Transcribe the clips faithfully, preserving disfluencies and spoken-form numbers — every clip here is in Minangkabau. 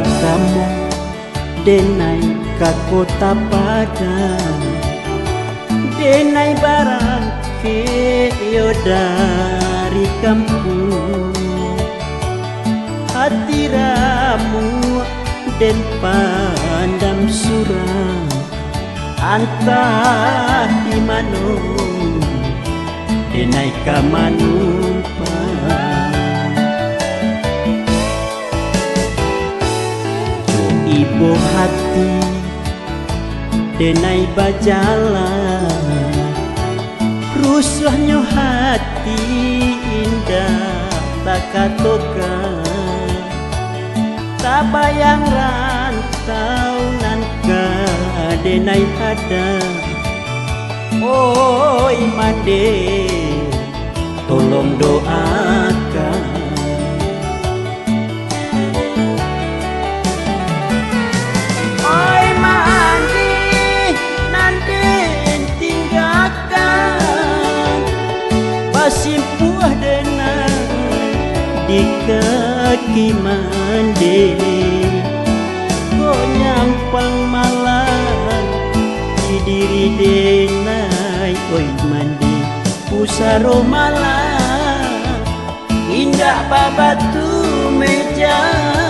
Kamu, denai ka Kota Padang, denai barangkek yo dari kampuang. Hati ramu den pandam surang, antah di mano denai ka manumpang. Jo ibo hati denai bajalan, rusuahnyo hati indak takatokan. Tabayang rantau nan ka denai hadang. Oi Mande, tolong doakan. Oi Mande, nan den tinggakan, basimpuah denai di kaki Mande. Kok nyampang malah di diri denai, oi Mande, pusaro malah indak babatu mejan.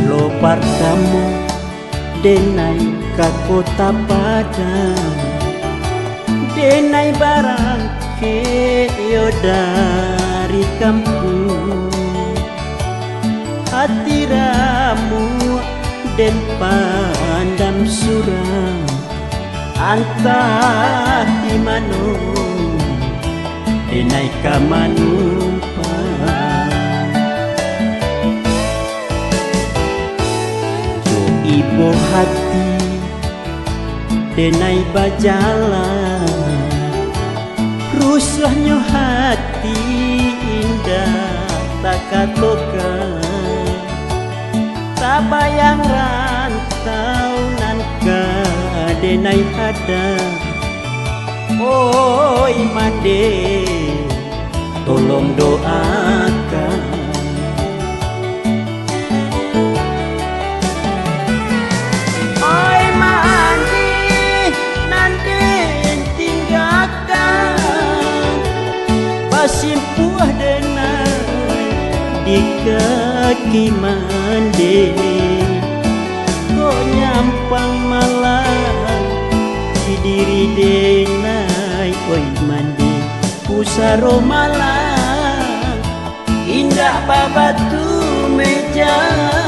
Lo partamo, denai ka Kota Padang, denai barangkek yo dari kampuang. Hati ramu den pandam surang, antah di mano denai ka manumpang. Jo ibo hati denai bajalan, rusuahnyo hati indak takatokan. Tabayang rantau nan ka denai hadang. Oi Mande, tolong doakan. Oi Mande, nan den tinggakan, basimpuah denai di kaki Mande. Kok nyampang malah di diri denai, oi Mande, pusaro malah indak babatu mejan.